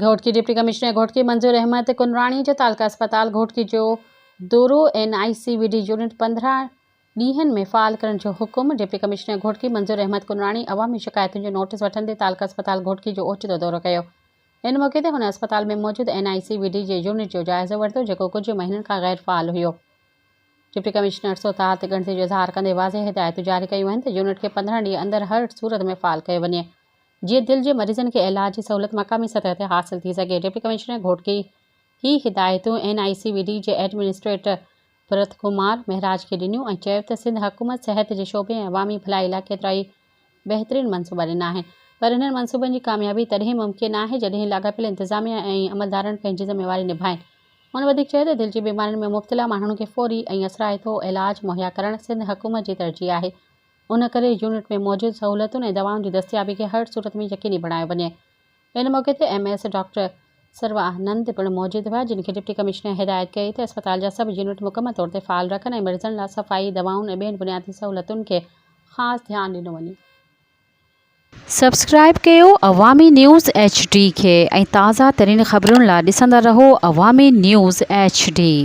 Ghotki, deputy commissioner Ghotki منظور احمد ڪنراڻي جو تعلقه اسپتال گهوٽڪي جو دورو، N I C V D unit 15 ڏينهن ۾ فعال ڪرڻ جو حڪم، ڊپٽي ڪمشنر گهوٽڪي منظور احمد ڪنراڻي عوامي شڪايتن جو نوٽيس وٺندي تعلقه اسپتال گهوٽڪي جو اوچتو دورو ڪيو. ان موقعي تي هن اسپتال ۾ موجود اين آء سي وي ڊي جي يونٽ جو جائزو ورتو جيڪو ڪجهه مهينن کان غير فعال هيو. ڊپٽي ڪمشنر سوتاهه تي ڳڻتي جو اظهار ڪندي واضح هدايتون جاري ڪيون آهن ته يونٽ کي 15 ڏينهن اندر هر صورت ۾ فعال ڪيو وڃي. جيئن دل جي مريضن کي علاج جي سهولت مقامي سطح تي حاصل ٿي سگهي. ڊپٽي ڪمشنر گهوٽڪي هي هدايتون اين آء سي وي ڊي جي ايڊمنسٽريٽر ڀرت ڪمار مهراج کي ڏنيون ۽ چيو ته سنڌ حڪومت صحت جي شعبي ۽ عوامي ڀلائي لاء ڪيترائي بهترين منصوبا ڏنا آهن پر انهن منصوبن جي ڪاميابي تڏهن ممڪن آهي جڏهن لاڳاپيل انتظاميا ۽ عملدارن پنهنجي ذميواري نڀائين. هن وڌيڪ چيو ته دل جي بيمارين ۾ مبتلا ماڻهن کي فوري ۽ اثرائتو علاج مهيا ڪرڻ سنڌ حڪومت جي ترجيح آهي. ان ڪري يونٽ ۾ موجود سهولتن ۽ دوائن جي دستيابي کي هر صورت ۾ يقيني بڻايو وڃي. ان موقعي تي ايم ايس ڊاڪٽر سروانند پڻ موجود هئا، جن کي ڊپٽي ڪمشنر هدايت ڪئي ته اسپتال جا سڀ يونٽ مڪمل طور تي فعال رکن ۽ مريضن لاء صفائي، دوائن ۽ ٻين بنيادي سهولتن کي خاص ڌيان ڏنو وڃي. سبسڪرائيب ڪيو عوامي نيوز ايڇ ڊي کي ۽ تازه ترين خبرن لا ڏسندا رهو عوامي نيوز ايڇ ڊي.